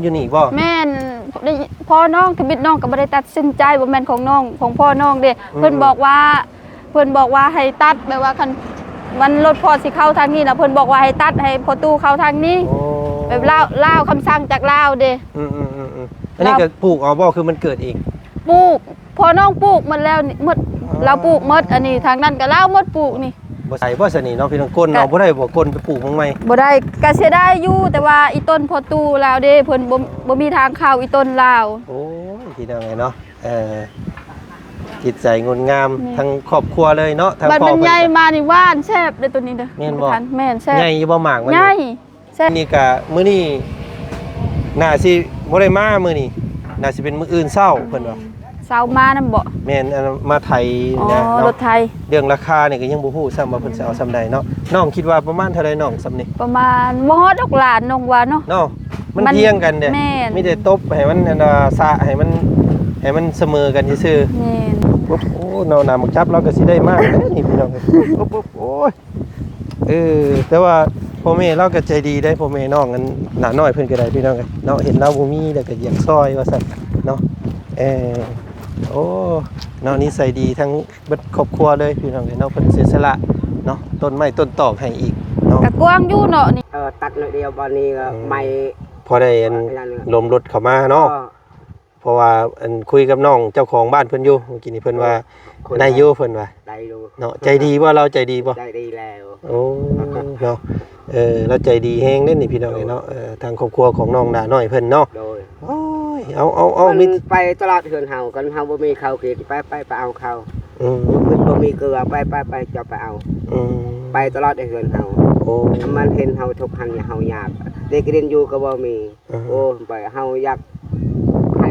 ຢູ່ນີ້ບໍ່? ແມ່ນ ໄດ້ ພໍ່ນ້ອງ ທຳອິດນ້ອງກໍບໍ່ໄດ້ຕັດສິນໃຈ ບໍ່ແມ່ນຂອງນ້ອງ ຂອງພໍ່ນ້ອງເດ້. ອືມ ເພິ່ນບອກວ່າ ເພິ່ນບອກວ່າໃຫ້ຕັດ ແບບວ່າຄັນມັນລົດພໍ່ຊິເຂົ້າທາງນີ້ນະ ເພິ່ນບອກວ່າໃຫ້ຕັດ ໃຫ້ພໍ່ຕູ້ເຂົ້າທາງນີ້. ໂອ້ ແບບລາວ ລາວ ຄຳສັ່ງຈາກລາວເດ້. ອືມໆໆໆ ອັນນີ້ກໍປູກເອົາບໍ່ ຄືມັນເກີດເອງ? ປູກ ພໍ່ນ້ອງປູກໝົດແລ້ວນີ້ ໝົດ ອໍ ລາວປູກໝົດ ອັນນີ້ທາງນັ້ນກໍລາວໝົດ ປູກນີ້. ບໍ່ໃສ່ບໍ່ຊະນີ້ເນາະ ພີ່ນ້ອງ ກົ້ນເອົາບໍ່ໄດ້ບໍ່ ກົ້ນໄປປູກໝ່ອງໃໝ່? ບໍ່ໄດ້ ກະເສຍດາຍຢູ່ ແຕ່ວ່າອີຕົ້ນພໍ່ຕູ້ລາວເດ້ ເພິ່ນບໍ່ ບໍ່ມີທາງເຂົ້າ ອີຕົ້ນລາວ. ໂອ້ຍ ພີ່ນ້ອງເອີຍເນາະ ເອີ ຈິດໃຈງົດງາມ ແມ່ນ ທັງຄອບຄົວເລີຍເນາະ ທັງພໍ່ເພິ່ນ ບັດມັນໃຫຍ່ມານີ້ຫວານແຊບເດ້ ໂຕນີ້ເດ້. ແມ່ນບໍ່? ແມ່ນ ແຊບ. ໃຫຍ່ຢູ່ບໍ່ໝາກມັນ? ໃຫຍ່. ແຊບ ນີ້ກະມື້ນີ້ໜ້າຊິບໍ່ໄດ້ມາ ມື້ນີ້ໜ້າຊິເປັນມື້ອື່ນເຊົ້າ ເພິ່ນວ່າ. ເຊົ້າມານຳບໍ່? ແມ່ນ ອັນມາໄຖ ອໍ ນະເນາະ ລົດໄຖ. ເລື່ອງລາຄານີ້ກໍຍັງບໍ່ຮູ້ຊ້ຳວ່າເພິ່ນຊິເອົາສ່ຳໃດເນາະ. ແມ່ນ ນ້ອງຄິດວ່າປະມານເທົ່າໃດນ້ອງ ສ່ຳນີ້? ປະມານບໍ່ຮອດດອກລ້ານ ນ້ອງວ່າເນາະ. ເນາະ ມັນ ມັນພຽງກັນເດ້. ແມ່ນ ມີແຕ່ຕົບໃຫ້ມັນ ອັນວ່າ ສະໃຫ້ມັນ ໃຫ້ມັນສະເໝີກັນຊື່ໆ. ແມ່ນ ໂອ້ ເນາະ ໜ້າໝາກຈັບລາວກໍຊິໄດ້ມາແລ້ວນີ້ ພີ່ນ້ອງເອີຍ. ໂອ້ຍ ເອີ ແຕ່ວ່າພໍ່ແມ່ລາວກໍໃຈດີໄດ໋ ພໍ່ແມ່ນ້ອງອັນຫຼ້ານ້ອຍເພິ່ນກໍໄດ້ ພີ່ນ້ອງເອີຍເນາະ. ເຫັນລາວບໍ່ມີແລ້ວກໍຢາກຊ່ອຍວ່າຊັ້ນເນາະ. ເອີ ໂອ້ ເນາະ ນິໄສດີທັງເບິດຄອບຄົວເລີຍ ພີ່ນ້ອງເອີຍເນາະ. ເພິ່ນເສຍສະຫຼະເນາະ ຕົ້ນໄມ້ຕົ້ນຕອກໃຫ້ອີກເນາະ. ກະກວ້າງຢູ່ເນາະນີ້. ເອີ ຕັດໜ້ອຍດຽວ ບາດນີ້ກໍ ອືມ ໄມ້ ພໍໄດ້ອັນ ອັນນັ້ນ ລົມລົດເຂົ້າມາເນາະ. ເອີ ເພາະວ່າອັນຄຸຍກັບນ້ອງເຈົ້າຂອງບ້ານເພິ່ນຢູ່ ເມື່ອກີ້ນີ້ເພິ່ນວ່າ ເອີ ໄດ້ຢູ່ ເພິ່ນວ່າ ໄດ້ຢູ່ເນາະ. ໃຈດີບໍ່ ລາວໃຈດີບໍ່? ໃຈດີແລ້ວ. ໂອ້ ເນາະ ເອີ ລາວໃຈດີແຮງເດ້ນີ້ ພີ່ນ້ອງເອີຍເນາະ. ໂດຍ ເອີ ທາງຄອບຄົວຂອງນ້ອງຫຼ້ານ້ອຍເພິ່ນເນາະ. ໂດຍ ໂອ້ຍ ເອົາ ເອົາ ເອົາ ມັນມີ ໄປຕະຫຼາດເຮືອນເຮົາ ຄັນເຮົາບໍ່ມີເຂົ້າກິນ ໄປ ໄປ ໄປເອົາເຂົ້າ. ອືມ ບໍ່ມີເກືອ ໄປ ໄປ ໄປ ເຈົ້າໄປເອົາ. ອືມ ໄປຕະຫຼາດເຮືອນເຮົາ. ໂອ້ ມັນເຫັນເຮົາທຸກ ເຫັນເຮົາຍາກ ໄດ້ກິນຢູ່ກໍບໍ່ມີ. ອ່າ ໂອ້ ໄປ ເຮົາຢາກໃຫ້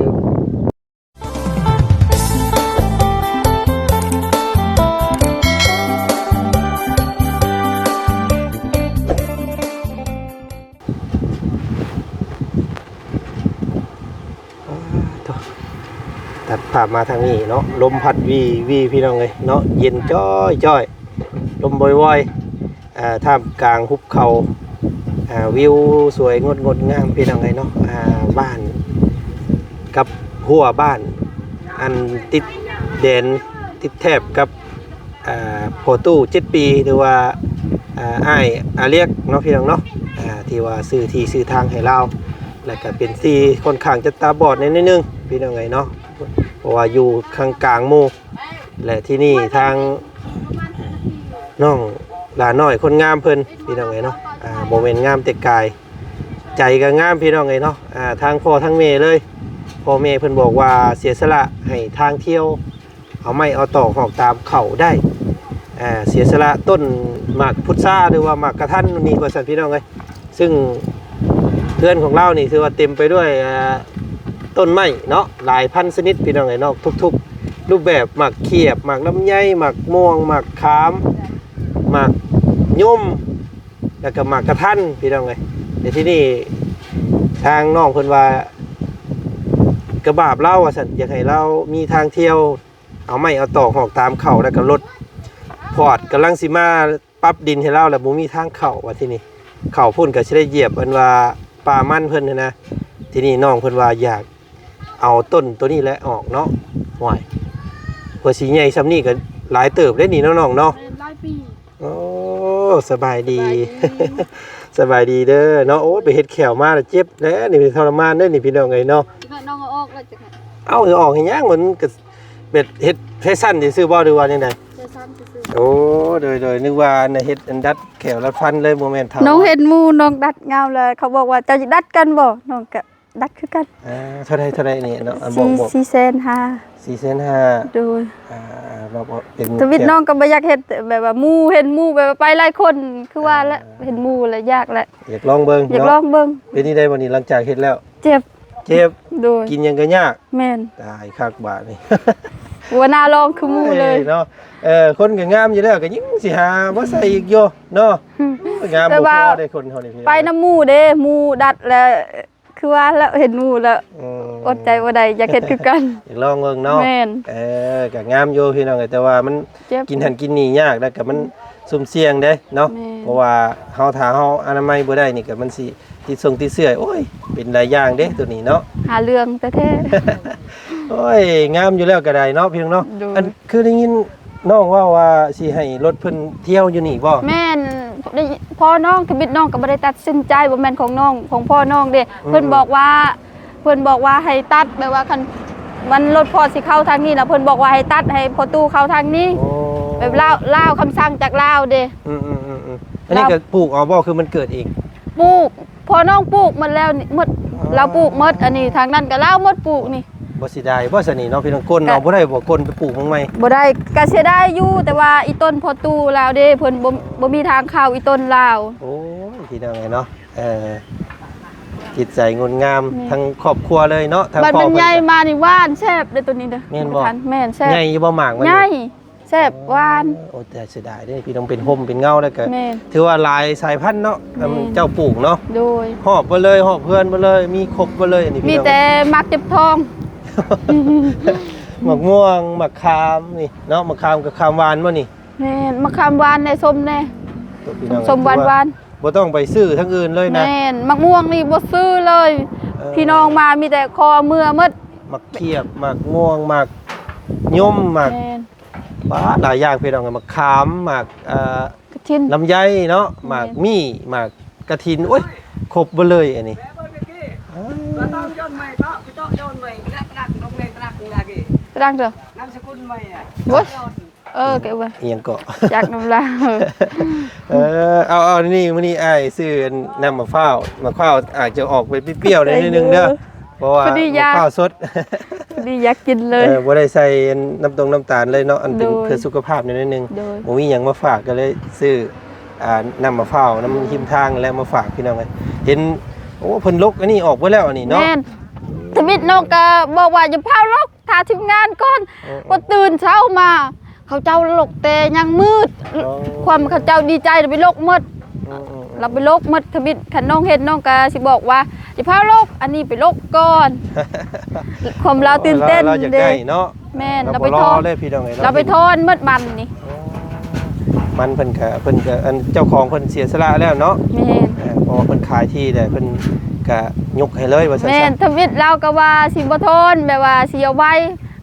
ອ່າ ໂທ້ ຕັດພາບມາທາງນີ້ເນາະ ລົມພັດວີໆ ພີ່ນ້ອງເອີຍເນາະ ເຢັນຈ້ອຍໆ ລົມວອຍໆ. ອ່າ ທ່າມກາງຫຸບເຂົາ ອ່າ ວິວສວຍງົດ ງົດງາມ ພີ່ນ້ອງເອີຍເນາະ. ອ່າ ບ້ານກັບຮົ້ວບ້ານ ອັນຕິດແດນ ຕິດແຖບກັບ ອ່າ ພໍ່ຕູ້ເຈັດປີ ຫຼືວ່າ ອ່າ ອ້າຍອາລຽກເນາະ ພີ່ນ້ອງເນາະ. ອ່າ ທີ່ວ່າຊື້ທີ່ຊື້ທາງໃຫ້ລາວ ແລ້ວກະເປັນທີ່ຂ້ອນຂ້າງຈະຕາບອດແດ່ໜ້ອຍໜຶ່ງ ພີ່ນ້ອງເອີຍເນາະ ເພາະວ່າຢູ່ຂ້າງກາງໝູ່. ແລະ ທີ່ນີ້ທາງນ້ອງຫຼ້ານ້ອຍຄົນງາມເພິ່ນ ພີ່ນ້ອງເອີຍເນາະ ອ່າ ບໍ່ແມ່ນງາມແຕ່ກາຍ ໃຈກໍງາມ ພີ່ນ້ອງເອີຍເນາະ. ອ່າ ທາງພໍ່ທາງແມ່ເລີຍ ພໍ່ແມ່ເພິ່ນບອກວ່າເສຍສະຫຼະໃຫ້ທາງທ່ຽວ ເອົາໄມ້ເອົາຕອກຫອກຕາມເຂົ້າໄດ້ ອ່າ ເສຍສະຫຼະຕົ້ນໝາກພຸດຊາ ຫຼືວ່າໝາກກະທັນນີ້ວ່າຊັ້ນ ພີ່ນ້ອງເອີຍ. ຊຶ່ງເຮືອນຂອງລາວນີ້ຖືວ່າເຕັມໄປດ້ວຍ ອ່າ ຕົ້ນໄມ້ເນາະ ຫຼາຍພັນຊະນິດ ພີ່ນ້ອງເອີຍເນາະ ທຸກໆຮູບແບບ ໝາກຂຽບ ໝາກລຳໄຍ ໝາກມ່ວງ ໝາກຂາມ ໝາກຍົມ ແລ້ວກໍໝາກກະທັນ ພີ່ນ້ອງເອີຍ. ແຕ່ທີ່ນີ້ທາງນ້ອງເພິ່ນວ່າກະບາບລາວວ່າຊັ້ນ ຢາກໃຫ້ລາວມີທາງທ່ຽວ ເອົາໄມ້ເອົາຕອກຫອກຕາມເຂົ້າ ແລ້ວກໍລົດຟອດກຳລັງຊິມາ ປັບດິນໃຫ້ລາວ ແລ້ວບໍ່ມີທາງເຂົ້າ ວ່າທີ່ນີ້ ເຂົ້າພຸ້ນກໍຊິໄດ້ຢຽບອັນວ່າປ່າມັນເພິ່ນຫັ້ນນະ. ທີ່ນີ້ນ້ອງເພິ່ນວ່າຢາກເອົາຕົ້ນໂຕນີ້ແຫຼະອອກເນາະ. ໂອ້ຍ ກວ່າຊິໃຫຍ່ຊ່ຳນີ້ກໍຫຼາຍເຕີບເດ້ນີ້ເນາະນ້ອງເນາະ. ແມ່ນ ຫຼາຍປີ. ໂອ້ ສະບາຍດີ ສະບາຍດີ ສະບາຍດີເດີເນາະ. ໂອ້ຍ ໄປເຮັດແຂ້ວມາແລ້ວເຈັບແຫຼະນີ້ ທໍລະມານເດ້ນີ້ ພີ່ນ້ອງເອີຍເນາະ. ຊິແມ່ນ້ອງເອົາອອກແລ້ວ ເອົາອອກເຮັດຫຍັງ ມັນກໍ ເປັດເຮັດແຟຊັນຊື່ໆບໍ່ ຫຼືວ່າຈັ່ງໃດ? ແຟຊັນຊື່ໆ. ໂອ້ ໂດຍໆ ນຶກວ່າອັນເຮັດອັນດັດແຂ້ວດັດຟັນເລີຍ ບໍ່ແມ່ນເຖົ້າ. ນ້ອງເຫັນໝູ່ນ້ອງດັດງາມແລ້ວ ເຂົາບອກວ່າ ເຈົ້າຈະດັດກັນບໍ່? ນ້ອງກະດັດຄືກັນ. ອ່າ ເທົ່າໃດ ເທົ່າໃດນີ້ເນາະ? ອັນບອກ ສີ່ ສີ່ແສນຫ້າ. ສີ່ແສນຫ້າ. ໂດຍ. ອ່າ ເປັນທຳອິດນ້ອງກໍບໍ່ຢາກເຮັດ ແບບວ່າໝູ່ ເຫັນໝູ່ແບບວ່າໄປຫຼາຍຄົນ ຄືວ່າແຫຼະ ອ່າ ເຫັນໝູ່ແລ້ວຢາກແຫຼະ ຢາກລອງເບິ່ງ ຢາກລອງເບິ່ງ. ເປັນຈັ່ງໃດບັດນີ້ ຫຼັງຈາກເຮັດແລ້ວ? ເຈັບ. ເຈັບ. ໂດຍ. ກິນຫຍັງກໍຍາກ. ແມ່ນ. ຕາຍຄັກບາດນີ້ ບໍ່ໜ້າລອງຄືໝູ່ເລີຍ ໂອ້ຍ ເນາະ. ເອີ ຄົນກໍງາມຢູ່ແລ້ວ ກໍຍັງຊິຫາມາໃສ່ອີກຢູ່ເນາະ. ງາມບໍ່ພໍເດ້ຄົນເຮົານີ້ ໄປນຳໝູ່ເດ້ ໝູ່ດັດແລ້ວ ຄືວ່າແລ້ວ ເຫັນໝູ່ແລ້ວ ອືມ ອົດໃຈບໍ່ໄດ້ ຢາກເຮັດຄືກັນ ຢາກລອງເບິ່ງເນາະ. ແມ່ນ. ເອີ ກໍງາມຢູ່ພີ່ນ້ອງເອີຍ ແຕ່ວ່າມັນ ເຈັບ ກິນຫັ້ນກິນນີ້ຍາກ ແລ້ວກໍມັນ ອືມ ສຸ່ມສ່ຽງເດ້ເນາະ. ແມ່ນ. ເພາະວ່າເຮົາ ຖ້າເຮົາອະນາໄມບໍ່ໄດ້ນີ້ ກໍມັນຊິ ຕິດສົງຕິດເຊື້ອ ໂອ້ຍ ເປັນຫຼາຍຢ່າງເດ້ໂຕນີ້ເນາະ ຫາເລື່ອງແທ້ໆ. ໂອ້ຍ ງາມຢູ່ແລ້ວກໍໄດ້ເນາະ ພີ່ນ້ອງເນາະ. ໂດຍ ອັນ ຄືໄດ້ຍິນນ້ອງເວົ້າວ່າຊິໃຫ້ລົດເພິ່ນທ່ຽວຢູ່ນີ້ບໍ່? ແມ່ນ ໄດ້ ພໍ່ນ້ອງ ທຳອິດນ້ອງກໍບໍ່ໄດ້ຕັດສິນໃຈ ບໍ່ແມ່ນຂອງນ້ອງ ຂອງພໍ່ນ້ອງເດ້. ອືມ ເພິ່ນບອກວ່າ ເພິ່ນບອກວ່າໃຫ້ຕັດ ແບບວ່າຄັນມັນລົດພໍ່ຊິເຂົ້າທາງນີ້ນະ ເພິ່ນບອກວ່າໃຫ້ຕັດ ໃຫ້ພໍ່ຕູ້ເຂົ້າທາງນີ້. ໂອ້ ແບບລາວ ລາວ ຄຳສັ່ງຈາກລາວເດ້. ອືມໆໆໆ ອັນນີ້ ລາວ ກໍປູກເອົາບໍ່ ຄືມັນເກີດເອງ? ປູກ ພໍ່ນ້ອງປູກໝົດແລ້ວນີ້ ໝົດ. ອໍ ລາວປູກໝົດ ອັນນີ້ທາງນັ້ນກໍລາວໝົດ ປູກນີ້. ບໍ່ເສຍດາຍບໍ່ຊະນີ້ເນາະ ພີ່ນ້ອງ? ກົ້ນເອົາບໍ່ໄດ້ບໍ່ ກົ້ນໄປປູກໝ່ອງໃໝ່? ບໍ່ໄດ້ ກໍເສຍດາຍຢູ່ ແຕ່ວ່າອີ່ຕົ້ນພໍ່ຕູ້ລາວເດ້ ເພິ່ນບໍ່ ບໍ່ມີທາງເຂົ້າ ອີ່ຕົ້ນລາວ. ໂອ້ຍ ພີ່ນ້ອງເອີຍເນາະ ເອີ ຈິດໃຈງົດງາມ ແມ່ນ ທັງຄອບຄົວເລີຍເນາະ ທັງພໍ່ເພິ່ນ. ບັດມັນໃຫຍ່ມານີ້ຫວານແຊບເດ້ໂຕນີ້ເດີ. ແມ່ນບໍ່? ແມ່ນ ແຊບ. ໃຫຍ່ຢູ່ບໍ່ໝາກມັນ? ໃຫຍ່ ແຊບ ຫວານ. ໂອ້ ແຕ່ເສຍດາຍເດ້ ພີ່ນ້ອງ ເປັນຮົ່ມເປັນເງົາແລ້ວກໍ ແມ່ນ ຖືວ່າຫຼາຍສາຍພັນເນາະ. ແມ່ນ ເຈົ້າປູກເນາະ. ໂດຍ ຮອບເບິດເລີຍ ຮອບເຮືອນເບິດເລີຍ ມີຄົບເບິດເລີຍ ອັນນີ້ ມີແຕ່ໝາກເຈັບທ້ອງ. ໝາກມ່ວງ ໝາກຂາມນີ້ເນາະ ໝາກຂາມກັບຂາມຫວານບໍ່ນີ້? ແມ່ນ ໝາກຂາມຫວານແດ່ ສົ້ມແດ່ ສົ້ມຫວານໆ. ບໍ່ຕ້ອງໄປຊື້ທາງອື່ນເລີຍນະ. ແມ່ນ ໝາກມ່ວງນີ້ບໍ່ຊື້ເລີຍ. ເອີ ພີ່ນ້ອງມາມີແຕ່ຂໍເມືອໝົດ. ໝາກຂຽບ ໝາກມ່ວງ ໝາກຍົມ ໝາກ ແມ່ນ ປາດ ຫຼາຍຢ່າງ ພີ່ນ້ອງ. ໝາກຂາມ ໝາກ ເອີ ກະທິນ ລຳໄຍເນາະ. ແມ່ນ ໝາກມີ້ ໝາກກະທິນ ໂອ້ຍ ຄົບເບິດເລີຍອັນນີ້. ຕະດັງເດີ ໂອ້ຍ ເອີ ແກເອີຍ ອີ່ຫຍັງເກາະ ຈັກນ້ຳລາວ. ເອີ ເອົາໆ ນີ້ ມື້ນີ້ອ້າຍຊື້ອັນ ນ້ຳມະພ້າວ ມະພ້າວອາດຈະອອກເປັນປ່ຽວໆ ໜ້ອຍໜຶ່ງເດີ ເພາະວ່າ ພໍດີຢາກ ມະພ້າວສົດ ພໍດີຢາກກິນເລີຍ. ເອີ ບໍ່ໄດ້ໃສ່ນ້ຳຕົງນ້ຳຕານເລີຍເນາະ ອັນເປັນ ໂດຍ ເພື່ອສຸຂະພາບໜ້ອຍໜຶ່ງ. ໂດຍ ບໍ່ມີຫຍັງມາຝາກ ກໍເລີຍຊື້ ອ່າ ນ້ຳມະພ້າວນຳ ໂດຍ ຮິມທາງແຫຼະມາຝາກ ພີ່ນ້ອງເອີຍ. ເຫັນ ໂອ້ ເພິ່ນລົກອັນນີ້ອອກເບິດແລ້ວ ອັນນີ້ເນາະ. ແມ່ນ ທຳອິດນ້ອງກໍບອກວ່າ ຢ່າຟ້າວລົກ ຖ້າທີມງານກ່ອນ. ເອີໆ ພໍຕື່ນເຊົ້າມາ ເຂົາເຈົ້າລົກແຕ່ຍັງມືດ. ອໍ ຄວາມເຂົາເຈົ້າດີໃຈ ໄປລົກໝົດ. ອືມໆໆ ລາວໄປລົກໝົດ. ທຳອິດຄັນນ້ອງເຫັນ ນ້ອງກໍຊິບອກວ່າ ຢ່າຟ້າວລົກ ອັນນີ້ໄປລົກກ່ອນ. ຄວາມລາວຕື່ນເຕັ້ນ ລາວ ລາວຢາກ ເດ້ ໄດ້ເນາະ. ແມ່ນ ລາວໄປທອນ ລາວບໍ່ລໍເລີຍ ພີ່ນ້ອງເອີຍ ລາວໄປທອນໝົດມັນນີ້. ອໍ ມັນເພິ່ນກະ ເພິ່ນກະ ອັນເຈົ້າຂອງເພິ່ນເສຍສະຫຼະແລ້ວເນາະ. ແມ່ນ ເອີ ເພາະວ່າເພິ່ນຂາຍທີ່ແລ້ວ ເພິ່ນກະຍົກໃຫ້ເລີຍວ່າຊັ້ນ. ແມ່ນ ທຳອິດລາວກໍວ່າຊິບໍ່ທອນ ແບບວ່າຊິເອົາໄວ້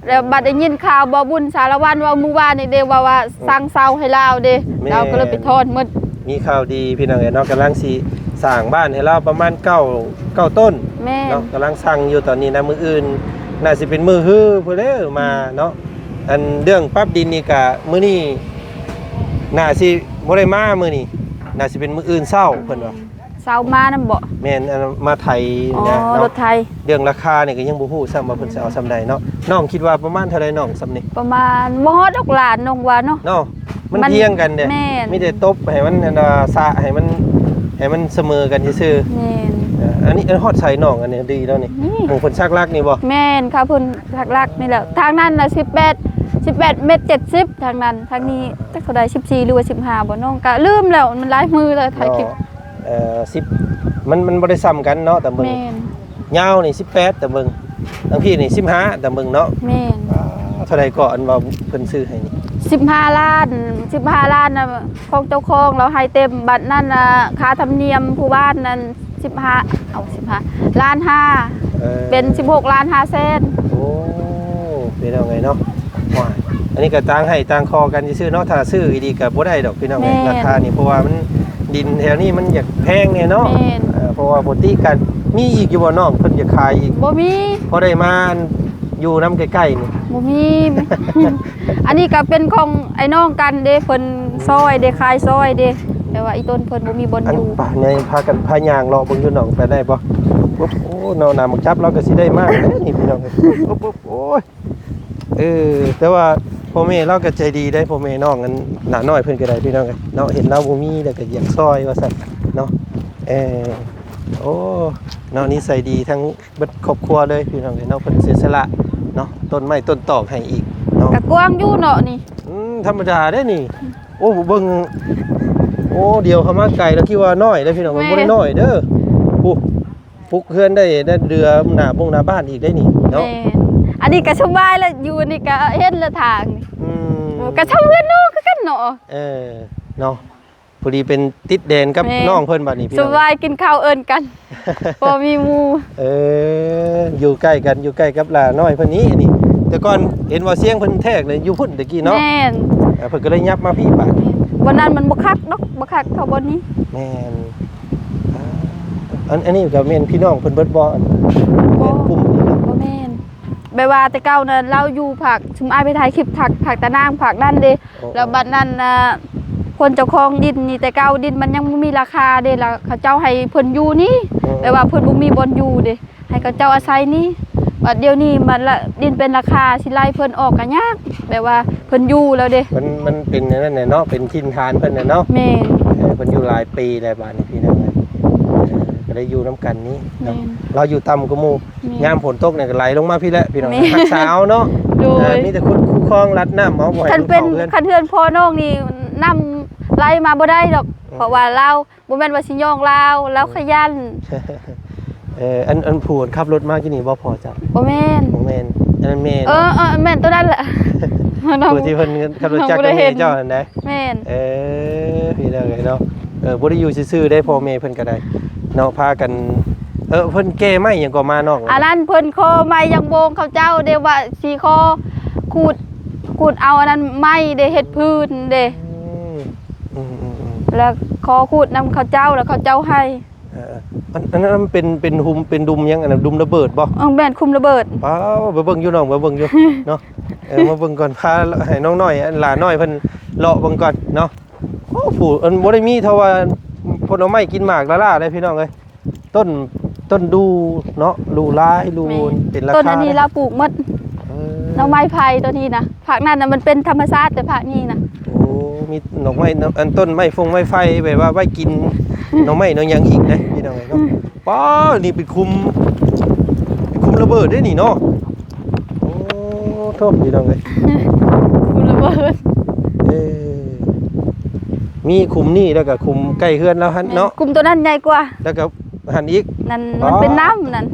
ແລ້ວບັດໄດ້ຍິນຂ່າວບໍ່ບຸນສາລະວັນເວົ້າມື້ວານນີ້ເດ້ ວ່າ ວ່າ ອືມ ສັ່ງເຊົ່າໃຫ້ລາວເດ້. ແມ່ນ ລາວກໍເລີຍໄປທອນໝົດ. ມີຂ່າວດີ ພີ່ນ້ອງເອີຍເນາະ ກຳລັງຊິສ້າງບ້ານໃຫ້ລາວປະມານເກົ້າ ເກົ້າຕົ້ນ. ແມ່ນ ເນາະ ກຳລັງສັ່ງຢູ່ຕອນນີ້ນະ ມື້ອື່ນໜ້າຊິເປັນມື້ຮືພຸ້ນເດີມາເນາະ. ອັນເລື່ອງປັບດິນນີ້ກະ ມື້ນີ້ໜ້າຊິບໍ່ໄດ້ມາ ມື້ນີ້ໜ້າຊິເປັນມື້ອື່ນເຊົ້າ ເພິ່ນວ່າ. ເຊົ້າມານຳເບາະ? ແມ່ນ ອັນມາໄຖ ອໍ ນະເນາະ ລົດໄຖ. ເລື່ອງລາຄານີ້ກໍຍັງບໍ່ຮູ້ຊ້ຳວ່າເພິ່ນ ແມ່ນ ຊິເອົາສ່ຳໃດເນາະ. ນ້ອງຄິດວ່າປະມານເທົ່າໃດນ້ອງ ສ່ຳນີ້? ປະມານບໍ່ຮອດຫົກລ້ານນ້ອງວ່າເນາະ. ເນາະ ມັນ ມັນທຽງກັນເດ້. ແມ່ນ ມີແຕ່ຕົບໃຫ້ມັນ ອັນວ່າ ສະໃຫ້ມັນ ໃຫ້ມັນສະເໝີກັນຊື່ໆ. ແມ່ນ ເອີ ອັນນີ້ ອັນຮອດໃສນ້ອງ ອັນນີ້ດີແລ້ວນີ້? ນີ້ ໝູ່ເພິ່ນສັກຫຼັກນີ້ບໍ່? ແມ່ນ ເຂົາເພິ່ນສັກຫຼັກນີ້ແຫຼະ. ທາງນັ້ນນະສິບແປດ ສິບແປດເມັດເຈັດສິບ ທາງນັ້ນ ທາງນີ້ ອ່າ ຈັກເທົ່າໃດ ສິບສີ່ ຫຼືວ່າ ສິບຫ້າ ບໍ່ ນ້ອງກະລືມແລ້ວ ມັນຫຼາຍມື້ແລ້ວຖ່າຍຄລິບ. ເນາະ ເອີ ສິບ ມັນ ມັນບໍ່ໄດ້ສ່ຳກັນເນາະ ຕາມເບິ່ງ. ແມ່ນ ຍາວນີ້ສິບແປດ ຕາມເບິ່ງ ທາງພີ້ນີ້ສິບຫ້າ ຕາມເບິ່ງເນາະ. ແມ່ນ ອ່າ ເທົ່າໃດເກາະ ອັນວ່າເພິ່ນຊື້ໃຫ້ນີ້? ສິບຫ້າລ້ານ ສິບຫ້າລ້ານນະ ຂອງເຈົ້າຂອງລາວໃຫ້ເຕັມ. ບັດນັ້ນນະ ຄ່າທຳນຽມຜູ້ບ້ານນັ້ນ ສິບຫ້າ ເອົາ ສິບຫ້າ ລ້ານຫ້າ ເອີ ເປັນສິບຫົກລ້ານຫ້າແສນ. ໂອ້ ເປັນຈັ່ງໃດເນາະ. ວ້າຍ ອັນນີ້ກໍຕ່າງໃຫ້ຕ່າງຂໍກັນຊື່ໆເນາະ ຖ້າຊື້ອີ່ຫຼີກໍບໍ່ໄດ້ດອກ ພີ່ນ້ອງເອີຍ. ແມ່ນ ລາຄານີ້ ເພາະວ່າມັນ ດິນແຖວນີ້ມັນຢາກແພງແດ່ເນາະ. ແມ່ນ ເອີ ເພາະວ່າປົກກະຕິກັນ ມີອີກຢູ່ບໍ່ນ້ອງ ເພິ່ນຢາກຂາຍອີກ? ບໍ່ມີ ພໍໄດ້ມາຢູ່ນຳໃກ້ໆນີ້. ບໍ່ມີ ອັນນີ້ກໍເປັນຂອງອ້າຍນ້ອງກັນເດ້ ເພິ່ນຊ່ອຍເດ້ ຂາຍຊ່ອຍເດ້ ແຕ່ວ່າອີ່ຕົ້ນເພິ່ນບໍ່ມີບ່ອນຢູ່. ໃຫຍ່ພາກັນພາຍ່າງເລາະເບິ່ງຢູ່ນ້ອງ ໄປໄດ້ບໍ່? ໂອ້ ເນາະ ໜາມາຈັບລາວກໍຊິໄດ້ມາແລ້ວນີ້ ພີ່ນ້ອງເອີຍ. ໂອ້ຍ ເອີ ແຕ່ວ່າພໍ່ແມ່ລາວກໍໃຈດີໄດ໋ ພໍ່ແມ່ນ້ອງອັນຫຼ້ານ້ອຍເພິ່ນກໍໄດ້ ພີ່ນ້ອງເອີຍເນາະ. ເຫັນລາວບໍ່ມີແລ້ວກໍຢາກຊ່ອຍວ່າຊັ້ນເນາະ. ເອີ ໂອ້ ເນາະ ນິໄສດີທັງເບິດຄອບຄົວເລີຍ ພີ່ນ້ອງເອີຍເນາະ. ເພິ່ນເສຍສະຫຼະເນາະ ຕົ້ນໄມ້ຕົ້ນຕອກໃຫ້ອີກເນາະ. ກະກວ້າງຢູ່ເນາະນີ້. ອືມ ທຳມະດາເດ້ນີ້. ໂອ້ ເບິ່ງ ໂອ້ ດຽວເຂົ້າມາໃກ້ແລ້ວຄິດວ່ານ້ອຍເດ້ ພີ່ນ້ອງ. ແມ່ນ ມັນບໍ່ໄດ້ນ້ອຍເດີ. ໂອ້ ປຸກເຮືອນໄດ້ ໄດ້ເດືອໜ້າບົງໜ້າບ້ານອີກໄດ໋ນີ້ເນາະ. ແມ່ນ ອັນນີ້ກໍສະບາຍລະ ຢູ່ນີ້ກໍເຫັນລະທາງນີ້. ອືມ ເອີ ກໍຊຳເຮືອນນ້ອງຄືກັນເນາະ. ເອີ ເນາະ ພໍດີເປັນຕິດແດນກັບ ແມ່ນ ນ້ອງເພິ່ນ ບັດນີ້ພີ່ນ້ອງ ສະບາຍ ກິນເຂົ້າເອີ້ນກັນ ພໍມີໝູ່. ເອີ ຢູ່ໃກ້ກັນ ຢູ່ໃກ້ກັບຫຼ້ານ້ອຍເພິ່ນນີ້ ອັນນີ້ ແຕ່ກ່ອນເຫັນວ່າສຽງເພິ່ນແທກເລີຍ ຢູ່ພຸ້ນແຕ່ກີ້ເນາະ. ແມ່ນ ເອີ ເພິ່ນກໍເລີຍຫຍັບມາພີ້ບາດນີ້. ບ່ອນນັ້ນມັນບໍ່ຄັກດອກ ບໍ່ຄັກເທົ່າບ່ອນນີ້. ແມ່ນ ອ່າ ອັນ ອັນນີ້ກໍແມ່ນພີ່ນ້ອງເພິ່ນເບິດບໍ່? ອັນ ບໍ່ ແມ່ນກຸ່ມນີ້ນະ? ບໍ່ແມ່ນ. ແບບວ່າແຕ່ເກົ່ານະ ລາວຢູ່ພາກ ຊຸມອ້າຍໄປຖ່າຍຄລິບ ພາກ ພາກຕານາງ ພາກນັ້ນເດ້. ໂອ້ ແລ້ວບັດນັ້ນນະ ຄົນເຈົ້າຂອງດິນນີ້ ແຕ່ເກົ່າດິນມັນຍັງບໍ່ມີລາຄາເດ້ ແລ້ວເຂົາເຈົ້າໃຫ້ເພິ່ນຢູ່ນີ້. ໂອ້ ແບບວ່າເພິ່ນບໍ່ມີບ່ອນຢູ່ເດ້ ໃຫ້ເຂົາເຈົ້າອາໄສນີ້. ບັດດຽວນີ້ມັນລະ ດິນເປັນລາຄາ ຊິໄລ່ເພິ່ນອອກກໍຍາກ ແບບວ່າເພິ່ນຢູ່ແລ້ວເດ້. ມັນ ມັນເປັນອັນນັ້ນແຫຼະເນາະ ເປັນຖິ່ນຖານເພິ່ນແຫຼະເນາະ. ແມ່ນ ເອີ ເພິ່ນຢູ່ຫຼາຍປີແລ້ວ ບາດນີ້ພີ່ນ້ອງເອີຍ ເອີ ກໍໄດ້ຢູ່ນຳກັນນີ້ເນາະ. ແມ່ນ ລາວຢູ່ຕ່ຳກວ່າໝູ່. ແມ່ນ ຍາມຝົນຕົກນີ້ກໍໄຫຼລົງມາພີ້ແຫຼະພີ່ນ້ອງ. ແມ່ນ ຮັກສາເອົາເນາະ. ໂດຍ ເອີ ມີແຕ່ຂຸດຄູຄອງລັດນ້ຳເອົາ ບໍ່ໃຫ້ມັນເຂົ້າເຮືອນ. ຄັນເປັນ ຄັນເຮືອນພໍ່ນ້ອງນີ້ ນ້ຳໄຫຼມາບໍ່ໄດ້ດອກ. ອືມ ເພາະວ່າລາວ ບໍ່ແມ່ນວ່າຊິຍ້ອງລາວ ລາວຂະຫຍັນ. ເອີ ອັນ ອັນຜູ້ຂັບລົດມາກີ້ນີ້ບໍ່ພໍ່ເຈົ້າ? ບໍ່ແມ່ນ ບໍ່ແມ່ນ ອັນນັ້ນແມ່. ເອີ ເອີ ແມ່ນໂຕນັ້ນແຫຼະ ຜູ້ທີ່ເພິ່ນຂັບລົດຈັກນຳແມ່ເຈົ້າຫັ້ນໃດ໋. ແມ່ນ ເອີ ພີ່ນ້ອງເອີຍເນາະ. ເອີ ບໍ່ໄດ້ຢູ່ຊື່ໆເດ້ ພໍ່ແມ່ເພິ່ນກໍໄດ້ເນາະ ພາກັນ. ເອີ ເພິ່ນແກ່ໄມ້ຫຍັງກໍມານອກ ອັນນັ້ນເພິ່ນຂໍໄມ້ຢາງໂບງເຂົາເຈົ້າເດ້ ວ່າຊິຂໍຂູດ ຂູດເອົາອັນນັ້ນໄມ້ເດ້ ເຮັດພື້ນເດ້. ອືມ ອືມໆໆ ແລ້ວຂໍຂູດນຳເຂົາເຈົ້າ ແລ້ວເຂົາເຈົ້າໃຫ້. ເອີ ອັນ ອັນນັ້ນມັນເປັນ ເປັນຫຸມ ເປັນດຸມຫຍັງ ອັນນັ້ນດຸມລະເບີດບໍ່? ເອີ ແມ່ນ ຂຸມລະເບີດ. ປ້າວ ໄປເບິ່ງຢູ່ ນ້ອງ ໄປເບິ່ງຢູ່ເນາະ. ເອີ ມາເບິ່ງກ່ອນ ພາໃຫ້ນ້ອງນ້ອຍ ອັນຫຼານນ້ອຍເພິ່ນເລາະເບິ່ງກ່ອນເນາະ. ໂອ້ ຜູ້ ອັນບໍ່ໄດ້ມີເທົ່າວ່າຜົນເອົາໄມ້ກິນໝາກລ້າໆເດ້ພີ່ນ້ອງເອີຍ. ຕົ້ນ ຕົ້ນດູ່ເນາະ ດູ່ຫຼາຍ ດູ່ ແມ່ນ ເປັນລາຄາ. ຕົ້ນອັນນີ້ລາວປູກໝົດ. ເອີ ໜໍ່ໄມ້ໄຜ່ຕົວນີ້ນະ ພາກນັ້ນນະມັນເປັນທຳມະຊາດ ແຕ່ພາກນີ້ນະ. ໂອ້ ມີໜໍ່ໄມ້ ອັນຕົ້ນໄມ້ຟົງໄມ້ໄຟ ແບບວ່າໄວ້ກິນໜໍ່ໄມ້ໜໍ່ຫຍັງອີກເດ້ພີ່ນ້ອງເອີຍເນາະ. ປ້າ ນີ້ເປັນຂຸມ ເປັນຂຸມລະເບີດເດ້ນີ້ເນາະ. ໂອ້ ໂທ້ ພີ່ນ້ອງເອີຍ ຂຸມລະເບີດ. ເອີ ມີຂຸມນີ້ ແລ້ວກໍຂຸມໃກ້ເຮືອນລາວຫັ້ນເນາະ. ແມ່ນ ຂຸມຕົວນັ້ນໃຫຍ່ກວ່າ ແລ້ວກໍ ຫັ້ນອີກ ນັ້ນ ອໍ ມັນເປັນນ້ຳນັ້ນ.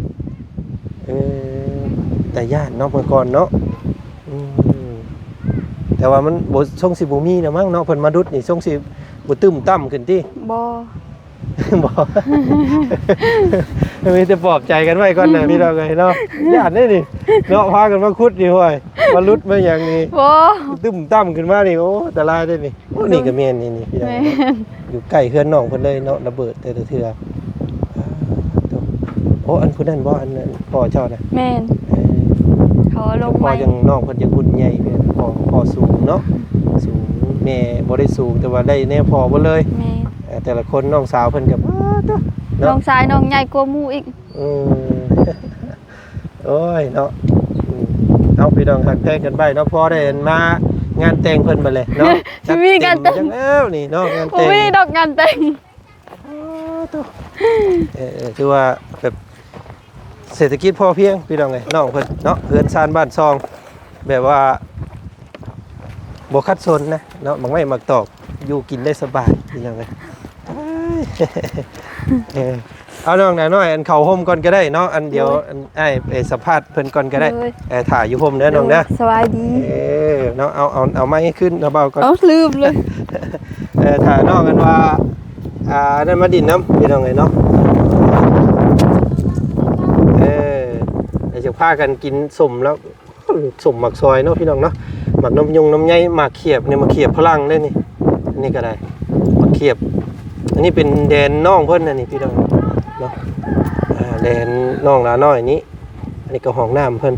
ເອີ ຕາຢ້ານເນາະ ເມື່ອກ່ອນເນາະ. ອືມ ແຕ່ວ່າມັນບໍ່ ຊົງຊິບໍ່ມີແລ້ວມັ້ງເນາະ ເພິ່ນມາດຸດນີ້ ຊົງຊິບໍ່ຕຶ້ມຕັ້ມຂຶ້ນຕິ? ບໍ່ ບໍ່ ມີແຕ່ປອບໃຈກັນໄວ້ກ່ອນນະ ພີ່ນ້ອງເອີຍເນາະ. ຢ້ານເດ້ນີ້ເນາະ ພາກັນມາຂຸດນີ້ ຫ້ວຍ ມາຫຼຸດມາຫຍັງນີ້ ບໍ່ ຕຶ້ມຕັ້ມຂຶ້ນມານີ້ ໂອ້ ອັນຕະລາຍເດ້ນີ້. ໂອ້ ນີ້ກໍແມ່ນ ນີ້ ນີ້ ພີ່ນ້ອງ ແມ່ນ ຢູ່ໃກ້ເຮືອນນ້ອງເພິ່ນເລີຍເນາະ ລະເບີດແຕ່ລະເທື່ອ. ໂອ້ ອັນຜູ້ນັ້ນບໍ່ ອັນ ອັນພໍ່ເຈົ້ານະ? ແມ່ນ ເອີ ພໍ່ລົງ ພໍ່ ໄມ້ ຍັງ ນ້ອງເພິ່ນຍັງຮຸ່ນໃຫຍ່ ພໍ່ ພໍ່ສູງເນາະ ສູງ ແມ່ບໍ່ໄດ້ສູງ ແຕ່ວ່າໄດ້ແນວພໍ່ເບິດເລີຍ. ແມ່ນ ເອີ ແຕ່ລະຄົນ ນ້ອງສາວເພິ່ນກໍ ປາດໂທ້ ນ້ອງຊາຍນ້ອງໃຫຍ່ກວ່າໝູ່ອີກ. ເອີ ໂອ້ຍເນາະ ອືມ ເອົາ ພີ່ນ້ອງຮັກແພງກັນໄວ້ເນາະ ພໍໄດ້ອັນມາງານແຕ່ງເພິ່ນບັດແຫຼະເນາະ. ຊິມີງານແຕ່ງ ຈັດເຕັມຈັ່ງແລ້ວນີ້ເນາະ ງານແຕ່ງ ບໍ່ມີດອກງານແຕ່ງ. ໂອ້ ໂທ້ ເອີ ເອີ ຖືວ່າແບບເສດຖະກິດພໍພຽງ ພີ່ນ້ອງເອີຍ ນ້ອງເພິ່ນເນາະ ເຮືອນຊານບ້ານຊ່ອງ ແບບວ່າບໍ່ຂັດສົນນະເນາະ ໝາກໄມ້ໝາກຕອກ ຢູ່ກິນໄດ້ສະບາຍ ພີ່ນ້ອງເອີຍ. ເອີ ເອົາ ນ້ອງໜ້ານ້ອຍ ອັນເຂົ້າຮົ່ມກ່ອນກໍໄດ້ເນາະ ອັນດຽວ ໂດຍ ອັນອ້າຍໄປສຳພາດເພິ່ນກ່ອນກໍໄດ້. ໂດຍ ເອີ ຖ້າຢູ່ຮົ່ມເດີນ້ອງເດີ ໂດຍ ສະບາຍດີ. ເອີ ເນາະ ເອົາ ເອົາ ເອົາໄມ້ຂຶ້ນ ເອົາເບົາກ່ອນ ເອົາ ລືມເລີຍ. ເອີ ຖ້ານ້ອງ ອັນວ່າ ອ່າ ນັ້ນມາດິນນຳ ພີ່ນ້ອງເອີຍເນາະ. ເອີ ດຽວຈະພາກັນກິນສົ້ມແລ້ວ ສົ້ມໝາກຊອຍເນາະ ພີ່ນ້ອງເນາະ ໝາກນ້ຳຍົງນ້ຳໃຍ ໝາກຂຽບນີ້ ໝາກຂຽບຝຣັ່ງເດ້ນີ້. ອັນນີ້ກໍໄດ້ ໝາກຂຽບ ອັນນີ້ເປັນແດນນ້ອງເພິ່ນ ອັນນີ້ ພີ່ນ້ອງເນາະ ອ່າ ແດນນ້ອງຫຼ້ານ້ອຍນີ້. ອັນນີ້ກໍຫ້ອງນ້ຳເພິ່ນ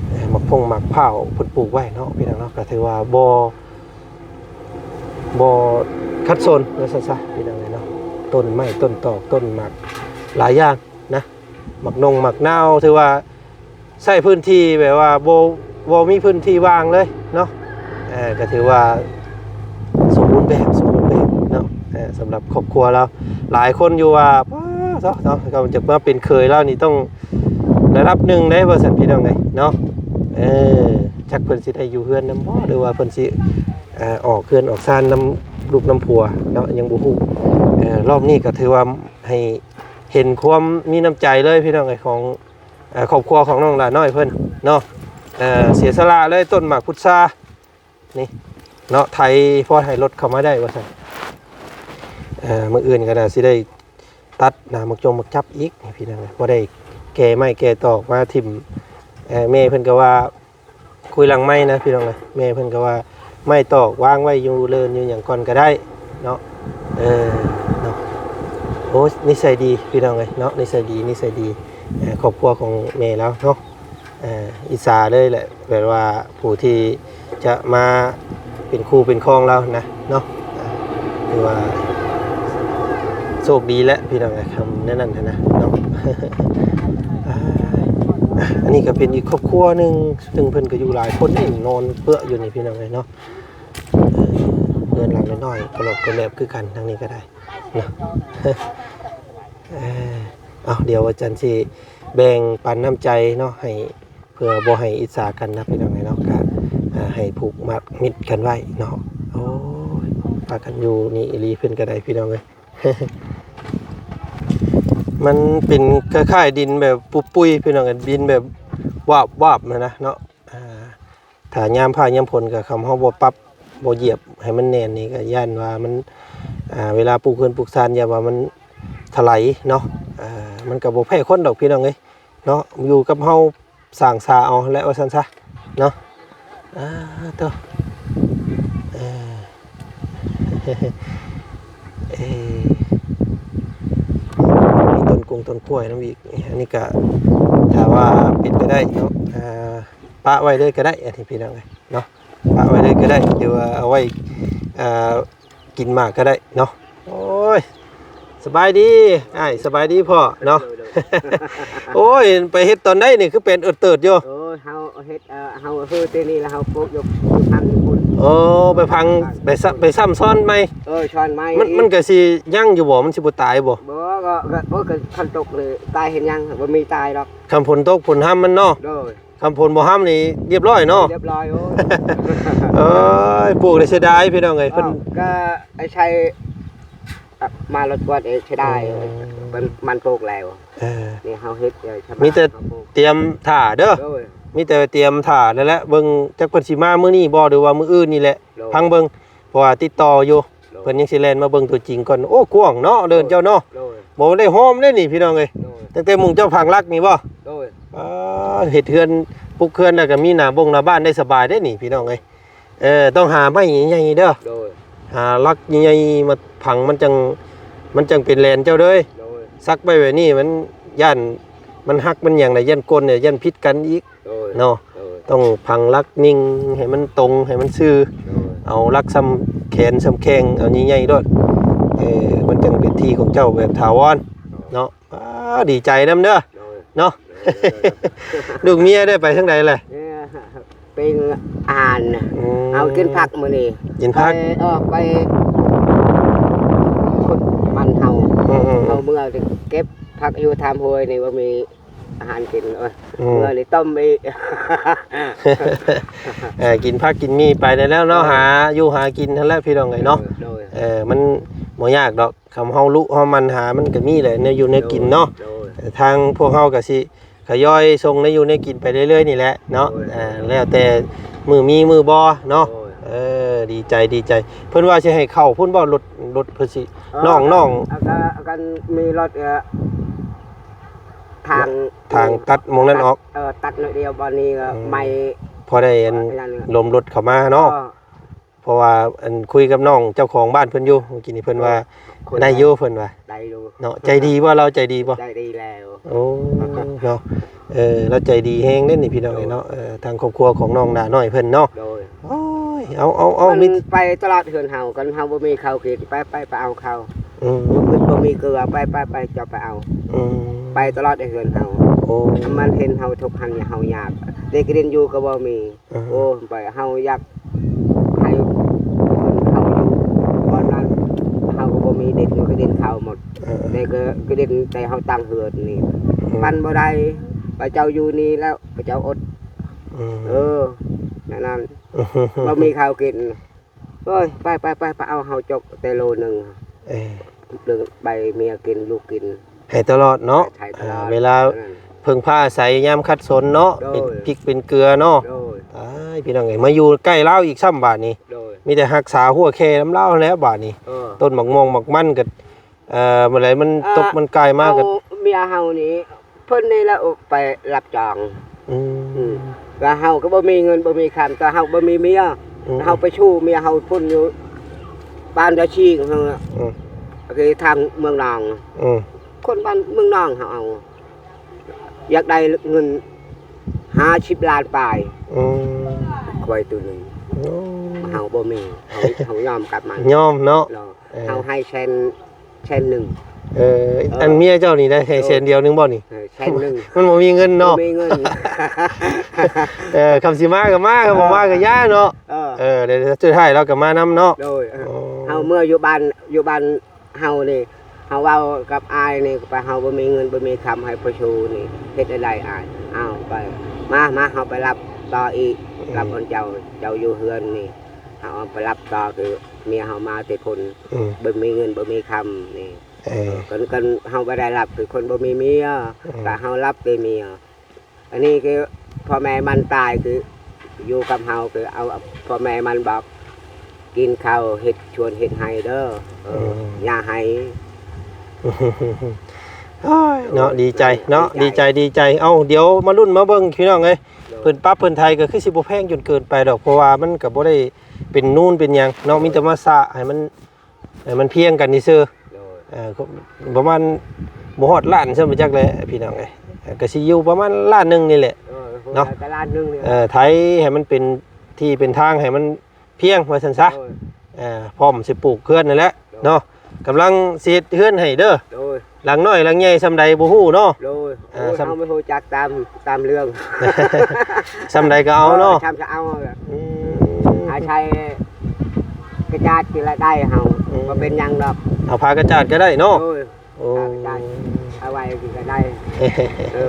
ເອີ ໝາກພົງໝາກພ້າວເພິ່ນປູກໄວ້ເນາະ ພີ່ນ້ອງເນາະ ກໍຖືວ່າບໍ່ ບໍ່ຂັດສົນວ່າຊັ້ນຊະ ພີ່ນ້ອງເອີຍເນາະ. ຕົ້ນໄມ້ຕົ້ນຕອກຕົ້ນໝາກຫຼາຍຢ່າງນະ ໝາກນົງໝາກນາວ ຖືວ່າໃຊ້ພື້ນທີ່ແບບວ່າບໍ່ ບໍ່ມີພື້ນທີ່ວ່າງເລີຍເນາະ. ເອີ ກໍຖືວ່າສົມບູນແບບ ສົມບູນແບບເນາະ ເອີ ສຳລັບຄອບຄົວລາວ. ຫຼາຍຄົນຢູ່ວ່າ ປ້າ ເນາະ ເນາະ ກໍຈະມາເປັນເຂີຍລາວນີ້ຕ້ອງລະດັບໜຶ່ງເດ້ ວ່າຊັ້ນ ພີ່ນ້ອງເອີຍເນາະ. ເອີ ຈັກເພິ່ນຊິໄດ້ຢູ່ເຮືອນນຳບໍ່ ຫຼືວ່າເພິ່ນຊິ ເອີ ອອກເຮືອນອອກຊານນຳລູກນຳຜົວເນາະ ຍັງບໍ່ຮູ້. ເອີ ລອບນີ້ກໍຖືວ່າໃຫ້ເຫັນຄວາມມີນ້ຳໃຈເລີຍ ພີ່ນ້ອງເອີຍ ຂອງ ເອີ ຄອບຄົວຂອງນ້ອງຫຼ້ານ້ອຍເພິ່ນເນາະ. ເອີ ເສຍສະຫຼະເລີຍ ຕົ້ນໝາກພຸດຊານີ້ເນາະ ໄຖພໍໃຫ້ລົດເຂົ້າມາໄດ້ວ່າຊັ້ນ. ເອີ ມື້ອື່ນກໍໜ້າຊິໄດ້ຕັດໜ້າໝາກຈົງໝາກຈັບອີກພີ່ນ້ອງເອີຍ ບໍ່ໄດ້ແກ່ໄມ້ແກ່ຕອກມາຖິ້ມ. ເອີ ແມ່ເພິ່ນກໍວ່າ ຄຸຍຫຼັງໄມນະພີ່ນ້ອງເອີຍ ແມ່ເພິ່ນກໍວ່າ ໄມ້ຕອກວາງໄວ້ຢູ່ເລີນຢູ່ຫຍັງກ່ອນກໍໄດ້ເນາະ. ເອີ ເນາະ ໂອ້ ນິໄສດີພີ່ນ້ອງເອີຍເນາະ ນິໄສດີ ນິໄສດີ. ເອີ ຄອບຄົວຂອງແມ່ລາວເນາະ ເອີ ອິດສາເລີຍແຫຼະ ແບບວ່າຜູ້ທີ່ຈະມາເປັນຄູ່ເປັນຄອງລາວນະເນາະ. ເອີ ຖືວ່າໂຊກດີແຫຼະພີ່ນ້ອງເອີຍ ຄຳແນວນັ້ນຫັ້ນນະເນາະ. ອ່າ ອັນນີ້ກໍເປັນອີກຄອບຄົວໜຶ່ງ ຊຶ່ງເພິ່ນກໍຢູ່ຫຼາຍຄົນເດ້ ນອນເປືອຢູ່ນີ້ພີ່ນ້ອງເອີຍເນາະ. ເອີ ເຮືອນຫຼັງນ້ອຍໆ ກະຫຼອກກະແຫຼບຄືກັນ ທາງນີ້ກໍໄດ້ເນາະ. ເອີ ເອົາ ດຽວອາຈານຊິແບ່ງປັນນ້ຳໃຈເນາະ ໃຫ້ ເພື່ອບໍ່ໃຫ້ອິດສາກັນນະພີ່ນ້ອງເອີຍເນາະ ກະ ອ່າ ໃຫ້ຜູກມັດມິດກັນໄວ້ເນາະ. ໂອ້ຍ ພາກັນຢູ່ນີ້ອີ່ຫຼີເພິ່ນກໍໄດ້ພີ່ນ້ອງເອີຍ. ມັນເປັນຄ້າຍໆດິນແບບປຸບປຸຍພີ່ນ້ອງເອີຍ ດິນແບບວາບໆຫັ້ນນະເນາະ. ອ່າ ຖ້າຍາມຟ້າຍາມຝົນກໍ ຄຳເຮົາບໍ່ປັບບໍ່ຢຽບໃຫ້ມັນແໜ້ນນີ້ ກໍຢ້ານວ່າມັນ ອ່າ ເວລາປູກເຮືອນປູກຊານ ຢ້ານວ່າມັນຖະໄຫຼເນາະ. ອ່າ ມັນກໍບໍ່ແພ້ຄົນດອກພີ່ນ້ອງເອີຍເນາະ ຢູ່ກັບເຮົາສ້າງສາເອົາແຫຼະ ວ່າຊັ້ນຊະເນາະ. ອ່າ ໂທ້ ເອີ ເອີ ມີຕົ້ນກົງຕົ້ນກ້ວຍນຳອີກ. ອັນນີ້ກະ ຖ້າວ່າເປັນໄປໄດ້ເນາະ ອ່າ ປະໄວ້ເລີຍກໍໄດ້ ອັນນີ້ພີ່ນ້ອງເອີຍເນາະ ປະໄວ້ເລີຍກໍໄດ້ ຫຼືວ່າເອົາໄວ້ ອ່າ ກິນໝາກກໍໄດ້ເນາະ. ໂອ້ຍ ສະບາຍດີອ້າຍ ສະບາຍດີພໍ່ເນາະ. ໂດຍ ໂດຍ ໂອ້ຍ ໄປເຮັດຕອນໃດນີ້ ຄືເປັນເອີດເຕີດຢູ່? ໂອ້ຍ ເຮົາເຮັດ ເອີ ເຮົາເຮີແຕ່ນີ້ລະ ເຮົາໂປະຢູ່ຢູ່ພັງຢູ່ພຸ້ນ. ໂອ້ ໄປພັງ ໄປຊະ ໄປຊ້ຳຊ້ອນໃໝ່. ເອີ ຊ້ອນໃໝ່ ມັນ ມັນກະຊິຍັງຢູ່ບໍ່? ມັນຊິບໍ່ຕາຍບໍ່? ບໍ່ ກໍ ກໍ ໂອ້ຍ ກໍຄັນຕົກນີ້ຕາຍເຮັດຫຍັງ? ບໍ່ມີຕາຍດອກ ຄັນຝົນຕົກຝົນຮຳມັນເນາະ. ໂດຍ ຄັນຝົນບໍ່ຮຳນີ້ລຽບຮ້ອຍເນາະ. ລຽບຮ້ອຍ ໂອ້ຍ ເອີຍ ປູກໄດ້ເສຍດາຍພີ່ນ້ອງເອີຍ. ເພິ່ນ ເອີ ກໍໄອ້ໄຊ ອ່ະ ມາລົດກວດເອງເສຍດາຍ. ອືມ ມັນ ມັນປູກແລ້ວ. ເອີ ນີ້ເຮົາເຮັດ ເອີ ມີແຕ່ຕຽມຖ້າເດີ. ໂດຍ ມີແຕ່ຕຽມຖ້ານັ້ນແຫຼະ ເບິ່ງຈັກເພິ່ນຊິມາມື້ນີ້ບໍ່ ຫຼືວ່າມື້ອື່ນນີ້ແຫຼະ. ໂດຍ ຟັງເບິ່ງ ເພາະວ່າຕິດຕໍ່ຢູ່. ໂດຍ ເພິ່ນຍັງຊິແລ່ນມາເບິ່ງຕົວຈິງກ່ອນ. ໂອ້ ກວ້າງເນາະ ເດີ່ນເຈົ້າເນາະ. ໂດຍ ບໍ່ໄດ້ໂຮມເດ້ນີ້ພີ່ນ້ອງເອີຍ. ໂດຍ ຕັ້ງແຕ່ມຸງເຈົ້າຝັງຫຼັກນີ້ບໍ່? ໂດຍ ອ່າ ເຮັດເຮືອນ ປຸກເຮືອນແລ້ວກໍມີໜ້າບົງໜ້າບ້ານໄດ້ສະບາຍເດ້ນີ້ພີ່ນ້ອງເອີຍ. ເອີ ຕ້ອງຫາໄມ້ໃຫຍ່ໆເດີ. ໂດຍ ຫາຫຼັກໃຫຍ່ໆມາຝັງ ມັນຈັ່ງ ມັນຈັ່ງເປັນແລນເຈົ້າເດີ. ໂດຍ ສັກໄວ້ແບບນີ້ມັນຢ້ານມັນຫັກມັນຫຍັງນະ ຢ້ານກົນ ຢ້ານຜິດກັນອີກ. ໂດຍ ເນາະ. ໂດຍ ຕ້ອງຝັງຫຼັກນິ່ງໃຫ້ມັນຕົງ ໃຫ້ມັນຊື່. ໂດຍ ເອົາຫຼັກສ່ຳແຂນສ່ຳແຂ້ງ ເອົາໃຫຍ່ໆໂລດ. ເອີ ມັນຈັ່ງເປັນທີ່ຂອງເຈົ້າແບບຖາວອນເນາະ. ອ່າ ດີໃຈນຳເດີ. ໂດຍ ເນາະ. ໂດຍ ໂດຍ ໂດຍ ລູກເມຍໄດ້ໄປທາງໃດແຫຼະ? ເອີ ເປັນອາຫານນະ. ອືມ ເອົາກິນຜັກມື້ນີ້. ກິນຜັກ. ໄປ ເອີ ໄປ ພຸ້ນບ້ານເຮົາ. ອືມໆໆ ເຮົາເມືອເກັບຜັກຢູ່ທາມຫ້ວຍນີ້ ບໍ່ມີ ອາຫານກິນ. ເອີ ອືມ ເມື່ອນີ້ຕົ້ມອີກ. ເອີ ກິນຜັກກິນໝີ່ໄປແລ້ວເນາະ. ເອີ ຫາຢູ່ຫາກິນຫັ້ນແຫຼະພີ່ນ້ອງເອີຍເນາະ. ໂດຍ ໂດຍ ເອີ ມັນບໍ່ຍາກດອກ ຄຳເຮົາລຸເຮົາໝັ່ນຫາ ມັນກໍມີແຫຼະແນວຢູ່ແນວກິນເນາະ. ໂດຍ ໂດຍ ເອີ ທາງພວກເຮົາກໍຊິຂະຫຍອຍສົ່ງແນວຢູ່ແນວກິນໄປເລື້ອຍໆນີ້ແຫຼະເນາະ. ໂດຍ ເອີ ແລ້ວແຕ່ມື້ມີມື້ບໍ່ເນາະ. ໂດຍ ເອີ ດີໃຈ ດີໃຈ. ເພິ່ນວ່າຊິໃຫ້ເຂົ້າພຸ້ນບໍ່? ລົດ ລົດເພິ່ນຊິ ເອີ ນ້ອງ ນ້ອງ ອັນ ອັນ ອັນ ອັນ ມີລົດ ເອີ ທາງ ທາງຕັດໝ່ອງນັ້ນອອກ. ເອີ ຕັດໜ້ອຍດຽວ ບ່ອນນີ້ກໍ ອືມ ໄໝ້ ພໍໄດ້ອັນ ອັນນັ້ນ ລົມລົດເຂົ້າມາເນາະ. ເອີ ເພາະວ່າອັນ ຄຸຍກັບນ້ອງເຈົ້າຂອງບ້ານເພິ່ນຢູ່ ເມື່ອກີ້ນີ້ເພິ່ນວ່າ ເອີ ໄດ້ຢູ່ ເພິ່ນວ່າ ໄດ້ຢູ່ເນາະ. ໃຈດີບໍ່? ລາວໃຈດີບໍ່? ໃຈດີແລ້ວ. ໂອ້ ເນາະ ເອີ ລາວໃຈດີແຮງເດ້ນີ້ພີ່ນ້ອງເອີຍເນາະ. ໂດຍ ເອີ ທາງຄອບຄົວຂອງນ້ອງໜ້ານ້ອຍເພິ່ນເນາະ. ໂດຍ ໂອ້ຍ ເອົາ ເອົາ ເອົາ ມັນມີ ໄປຕະຫຼາດເຮືອນເຮົາ ຄັນເຮົາບໍ່ມີເຂົ້າກິນ ໄປ ໄປ ໄປເອົາເຂົ້າ. ອືມ ບໍ່ມີເກືອ ໄປ ໄປ ໄປ ເຈົ້າໄປເອົາ. ອືມ ໄປຕະຫຼາດເຮືອນເຮົາ. ໂອ້ ມັນເຫັນເຮົາທຸກຫັ້ນ ເຮົາຍາກ ເດັກກິນຢູ່ກໍບໍ່ມີ. ອືມ ໂອ້ ໄປ ເຮົາຢາກໃຫ້ເຮົາຢູ່ບ່ອນນັ້ນ ເຮົາກໍບໍ່ມີດິນ ມັນກໍດິນເຂົາໝົດ. ເອີ ແຕ່ກໍ ກໍດິນແຕ່ເຮົາຕັ້ງເຮືອນນີ້. ອືມ ປັນບໍ່ໄດ້ ພະເຈົ້າຢູ່ນີ້ແລ້ວ ພະເຈົ້າອົດ. ອືມ ເອີ ແນວນັ້ນ ບໍ່ມີເຂົ້າກິນ. ໂອ້ຍ ໄປ ໄປ ໄປ ໄປເອົາເຮົາຈົກແຕ່ໂລໜຶ່ງ. ເອີ ເລື່ອງໃບເມຍກິນ ລູກກິນ ໃຫ້ຕະຫຼອດເນາະ. ໃຫ້ຕະຫຼອດ. ເອີ ເວລາ ອືມ ເພິ່ງພາອາໄສຍາມຂັດສົນເນາະ. ໂດຍ ເປັນພິກເປັນເກືອເນາະ. ໂດຍ ຕາຍ ພີ່ນ້ອງເອີຍ ມາຢູ່ໃກ້ລາວອີກຊ້ຳບາດນີ້. ໂດຍ ມີແຕ່ຮັກສາຮົ້ວແຄ່ນຳລາວຫັ້ນແຫຼະບາດນີ້. ເອີ ຕົ້ນໝາກມ່ວງໝາກມັນກໍ ເອີ ມື້ໃດມັນ ເອີ ຕົກມັນກາຍມາກໍ ເຮົາ ເມຍເຮົານີ້ ເພິ່ນນີ້ລະໄປຮັບຈ້າງ. ອືມ ອືມ ແລ້ວເຮົາກໍບໍ່ມີເງິນບໍ່ມີຄຳ ແຕ່ເຮົາບໍ່ມີເມຍ. ອືມ ເຮົາໄປຊູ້ເມຍເຮົາພຸ້ນຢູ່ບ້ານດາຊີງ ອືມ ກໍຄືທາງເມືອງນາງ. ອືມ ຄົນບ້ານເມືອງນາງເຮົາເອົາ ຢາກໄດ້ເງິນຫ້າສິບລ້ານປາຍ. ອືມ ຄວາຍໂຕໜຶ່ງ. ໂອ້ ເຮົາບໍ່ມີ ເຮົາ ເຮົາຍອມກັບມັນ. ຍອມເນາະ. ເນາະ. ເອີ ເຮົາໃຫ້ແສນ ແສນໜຶ່ງ. ເອີ ເອີ ອັນເມຍເຈົ້ານີ້ໄດ້ໃຫ້ແສນດຽວໜຶ່ງບໍ່ນີ້? ເອີ ແສນໜຶ່ງ. ມັນບໍ່ມີເງິນເນາະ. ບໍ່ມີເງິນ. ເອີ ຄຳຊິມາກໍມາ ຄຳບໍ່ມາກໍຢ່າເນາະ. ເອີ ເອີ ແຕ່ສຸດທ້າຍລາວກໍມານຳເນາະ. ໂດຍ. ເອີ ໂອ້ ເຮົາເມືອຢູ່ບ້ານ ຢູ່ບ້ານ ເຮົານີ້ ເຮົາເວົ້າກັບອ້າຍນີ້ ວ່າເຮົາບໍ່ມີເງິນບໍ່ມີຄຳໃຫ້ພໍ່ຊູນີ້ ເຮັດແນວໃດອ້າຍ? ເອົາໄປ ມາ ມາ ເຮົາໄປຮັບຕໍ່ອີກ. ອືມ ຮັບຂອງເຈົ້າ ເຈົ້າຢູ່ເຮືອນນີ້ ເຮົາເອົາໄປຮັບຕໍ່ ຄືເມຍເຮົາມາແຕ່ພຸ້ນ. ອືມ ບໍ່ມີເງິນບໍ່ມີຄຳນີ້. ເອີ ເອີ ຄັນ ຄັນເຮົາບໍ່ໄດ້ຮັບ ຄືຄົນບໍ່ມີເມຍ. ອືມ ກໍເຮົາຮັບແຕ່ເມຍ. ອັນນີ້ຄືພໍ່ແມ່ມັນຕາຍ ຄືຢູ່ກັບເຮົາ ຄືເອົາພໍ່ແມ່ມັນບອກ ກິນເຂົ້າເຮັດສວນເຮັດໄຮ່ເດີ. ເອີ ອືມ ຢ່າໄຫ້. ໂອ້ຍເນາະ ດີໃຈເນາະ ດີໃຈ ດີໃຈ ດີໃຈ. ເອົ້າ ດຽວມາລຸ້ນມາເບິ່ງພີ່ນ້ອງເອີຍ. ໂດຍ. ເພິ່ນປັບເພິ່ນໄຖກໍຄືຊິບໍ່ແພງຈົນເກີນໄປດອກ ເພາະວ່າມັນກໍບໍ່ໄດ້ເປັນນູນເປັນຫຍັງເນາະ. ໂດຍ. ມີແຕ່ມາສະໃຫ້ມັນ ໃຫ້ມັນພຽງກັນຊື່ໆ. ໂດຍ. ເອີ ກໍປະມານບໍ່ຮອດລ້ານຊ້ຳ ບໍ່ຈັກແຫຼະພີ່ນ້ອງເອີຍ. ເອີ ກໍຊິຢູ່ປະມານລ້ານໜຶ່ງນີ້ແຫຼະ. ເອີ ເນາະ ກໍລ້ານໜຶ່ງນີ້. ເອີ ໄຖໃຫ້ມັນເປັນທີ່ເປັນທາງ ໃຫ້ມັນພຽງວ່າຊັ້ນຊະ. ໂດຍ. ເອີ ພ້ອມຊິປູກເຮືອນນັ້ນແຫຼະ. ໂດຍ. ເນາະ ກຳລັງຊິເຮັດເຮືອນໃຫ້ເດີ. ໂດຍ. ຫຼັງນ້ອຍຫຼັງໃຫຍ່ສ່ຳໃດບໍ່ຮູ້ເນາະ. ໂດຍ. ເອີ ໂອ້ຍ ສ່ຳ ເຮົາບໍ່ຮູ້ຈັກຕາມ ຕາມເລື່ອງ ສ່ຳໃດກໍເອົາເນາະ. ເອີ ສ່ຳຈະເອົາ. ອືມ ອາໄສກະຈາດກິນລະໄດ້ເຮົາ. ອືມ ບໍ່ເປັນຫຍັງດອກ ເອົາຜ້າກະຈາດກໍໄດ້ເນາະ. ໂດຍ. ໂອ້ ຜ້າກະຈາດເອົາໄວ້ກິນກໍໄດ້. ເອີ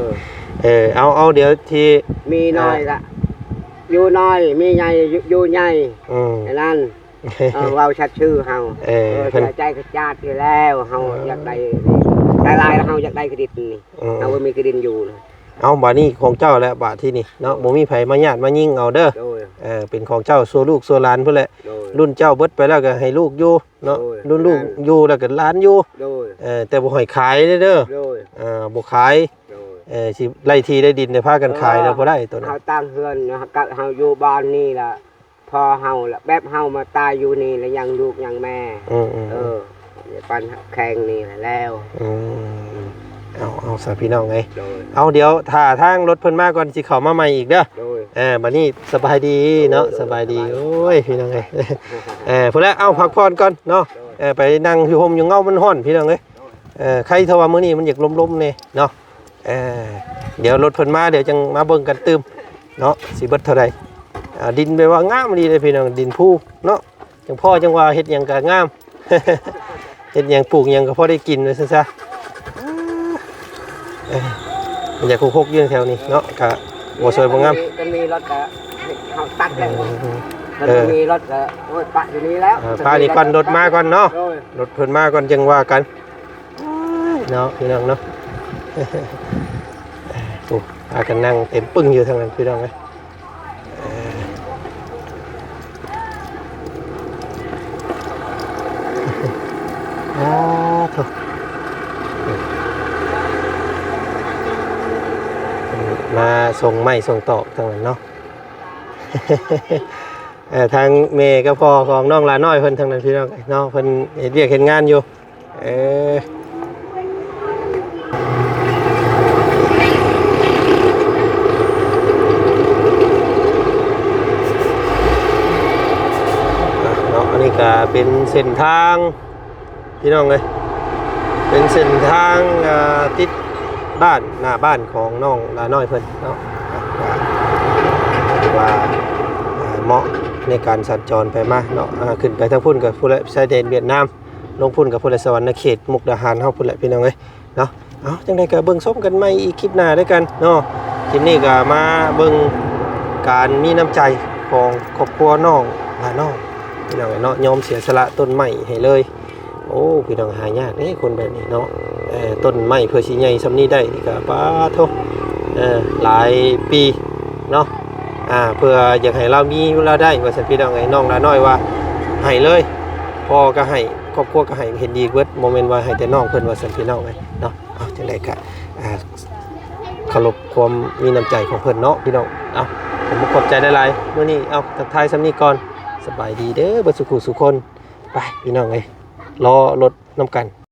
ເອີ ເອົາ ເອົາ ດຽວທີ່ມີນ້ອຍ ເອີ ລະຢູ່ນ້ອຍ ມີໃຫຍ່ຢູ່ໃຫຍ່. ອືມ ອັນນັ້ນ ເອີ ເວົ້າຊັດຊື່ເຮົາ. ເອີ ເອີ ເພິ່ນໃຈກະຈາດຢູ່ແລ້ວ ເຮົາ ເອີ ຢາກໄດ້ຫຼາຍໆ ເຮົາຢາກໄດ້ທີ່ດິນນີ້. ອືມ ເຮົາບໍ່ມີທີ່ດິນຢູ່ນະ. ເອົາ ບາດນີ້ຂອງເຈົ້າແຫຼະ ບາດທີ່ນີ້ເນາະ. ໂດຍ. ບໍ່ມີໃຜມາຍາດມາຍິງເອົາເດີ. ໂດຍ. ເອີ ເປັນຂອງເຈົ້າສູ່ລູກສູ່ຫຼານພຸ້ນແຫຼະ. ໂດຍ. ລຸ້ນເຈົ້າເບິດໄປແລ້ວກໍໃຫ້ລູກຢູ່ເນາະ. ໂດຍ. ລຸ້ນລູກ ແມ່ນ ຢູ່ແລ້ວກໍຫຼານຢູ່. ໂດຍ. ເອີ ແຕ່ບໍ່ໃຫ້ຂາຍເດີ. ໂດຍ. ເອີ ບໍ່ຂາຍ. ໂດຍ. ເອີ ຊິໄລ່ທີ່ໄດ້ດິນໄດ້ພາກັນຂາຍແລ້ວບໍ່ໄດ້ໂຕນັ້ນ. ເຮົາຕັ້ງເຮືອນ ເຮົາ ເຮົາຢູ່ບ້ານນີ້ລະ ພໍ່ເຮົາລະ ແບບເຮົາມາຕາຍຢູ່ນີ້ລະ ຍັງລູກຍັງແມ່. ອືມໆໆ ເອີ ປັນແຂ່ງນີ້ລະແລ້ວ. ອືມ ເອົາ ເອົາຊະພີ່ນ້ອງເອີຍ. ໂດຍ. ເອົາ ດຽວຖ້າທາງລົດເພິ່ນມາກ່ອນ ຊິເຂົ້າມາໃໝ່ອີກເດີ. ໂດຍ. ເອີ ບັດນີ້ສະບາຍດີເນາະ. ໂດຍ ໂດຍ ສະບາຍດີ. ສະບາຍດີ. ໂອ້ຍ ພີ່ນ້ອງເອີຍ ເອີ ພຸ້ນແຫຼະ ເອົາ ເອີ ພັກຜ່ອນກ່ອນເນາະ. ໂດຍ. ເອີ ໄປນັ່ງຢູ່ຮົ່ມຢູ່ເງົາ ມັນຮ້ອນ ພີ່ນ້ອງເອີຍ. ໂດຍ. ເອີ ໃຄເທົ່າວ່າມື້ນີ້ມັນຢາກລົມໆແດ່ເນາະ. ເອີ ດຽວລົດເພິ່ນມາ ດຽວຈັ່ງມາເບິ່ງກັນຕື່ມເນາະ ຊິເບິດເທົ່າໃດ. ອ່າ ດິນແບບວ່າງາມອີ່ຫຼີເດ້ພີ່ນ້ອງ ດິນພູເນາະ. ຈັ່ງພໍຈັ່ງວ່າເຮັດຫຍັງກໍງາມ ເຮັດຫຍັງປູກຫຍັງກໍພໍໄດ້ກິນວ່າຊັ້ນຊະ. ເອີ ມັນຢາກຮົກໆຢູ່ແຖວນີ້ເນາະ ກະບໍ່ສວຍບໍ່ງາມ. ຄັນມີ ຄັນມີລົດກະເຮົາຕັດແລ້ວ. ເອີ ຄັນບໍ່ມີລົດກະ ໂອ້ຍ ປະຢູ່ນີ້ແລ້ວ. ເອີ ປະນີ້ກ່ອນ ລົດມາກ່ອນເນາະ. ໂດຍ. ລົດເພິ່ນມາກ່ອນ ຈັ່ງວ່າກັນ. ເນາະ ພີ່ນ້ອງເນາະ. ໂອ້ ພາກັນນັ່ງເຕັມປຶ້ງຢູ່ທາງນັ້ນ ພີ່ນ້ອງເອີຍ. ເອີ ອາ ໂທ້ ມາສົ່ງໄມ້ສົ່ງຕອກທາງນັ້ນເນາະ. ເອີ ທາງແມ່ກັບພໍ່ຂອງນ້ອງຫຼານ້ອຍເພິ່ນທາງນັ້ນ ພີ່ນ້ອງເນາະ ເພິ່ນເຮັດວຽກເຮັດງານຢູ່. ເອີ ເນາະ ອັນນີ້ກະເປັນເສັ້ນທາງ ພີ່ນ້ອງເອີຍ ເປັນເສັ້ນທາງ ເອີ ຕິດບ້ານ ໜ້າບ້ານຂອງນ້ອງຫຼານ້ອຍເພິ່ນເນາະ ວ່າ ວ່າ ເອີ ເໝາະໃນການສັນຈອນໄປມາເນາະ. ເອີ ຂຶ້ນໄປທາງພຸ້ນກໍພຸ້ນແຫຼະ ຊາຍແດນຫວຽດນາມ ລົງພຸ້ນກໍພຸ້ນແຫຼະ ສະຫວັນນະເຂດ ມຸກດາຫານເຮົາພຸ້ນແຫຼະ ພີ່ນ້ອງເອີຍ. ເນາະ ເອົາ ຈັ່ງໃດກໍເບິ່ງຊົມກັນໃໝ່ອີກຄລິບໜ້າດ້ວຍກັນເນາະ. ຄລິບນີ້ກໍມາເບິ່ງການມີນ້ຳໃຈຂອງຄອບຄົວນ້ອງຫຼານ້ອຍ ພີ່ນ້ອງເນາະ ຍອມເສຍສະຫຼະຕົ້ນໄມ້ໃຫ້ເລີຍ. ໂອ້ ພີ່ນ້ອງ ຫາຍາກເດ້ຄົນແບບນີ້ເນາະ. ເອີ ຕົ້ນໄມ້ເພື່ອຊິໃຫຍ່ສ່ຳນີ້ໄດ້ນີ້ກໍ ປາໂທ້ ເອີ ຫຼາຍປີເນາະ. ອ່າ ເພື່ອຢາກໃຫ້ລາວມີລາວໄດ້ວ່າຊັ້ນພີ່ນ້ອງເອີຍ. ນ້ອງລານ້ອຍວ່າໃຫ້ເລີຍ ພໍ່ກໍໃຫ້ ຄອບຄົວກໍໃຫ້ ເຫັນດີເບິດ ບໍ່ແມ່ນວ່າໃຫ້ແຕ່ນ້ອງເພິ່ນວ່າຊັ້ນພີ່ນ້ອງເອີຍເນາະ. ເອົາ ຈັ່ງໃດກໍ ອ່າ ເຄົາລົບຄວາມມີນ້ຳໃຈຂອງເພິ່ນເນາະພີ່ນ້ອງ. ເອົາ ຂອບໃຈຫຼາຍໆ ມື້ນີ້ ເອົາ ທັກທາຍສ່ຳນີ້ກ່ອນ. ສະບາຍດີເດີ ເບິດສູ່ຜູ້ສູ່ຄົນ. ໄປພີ່ນ້ອງເອີຍ ລໍລົດນຳກັນ.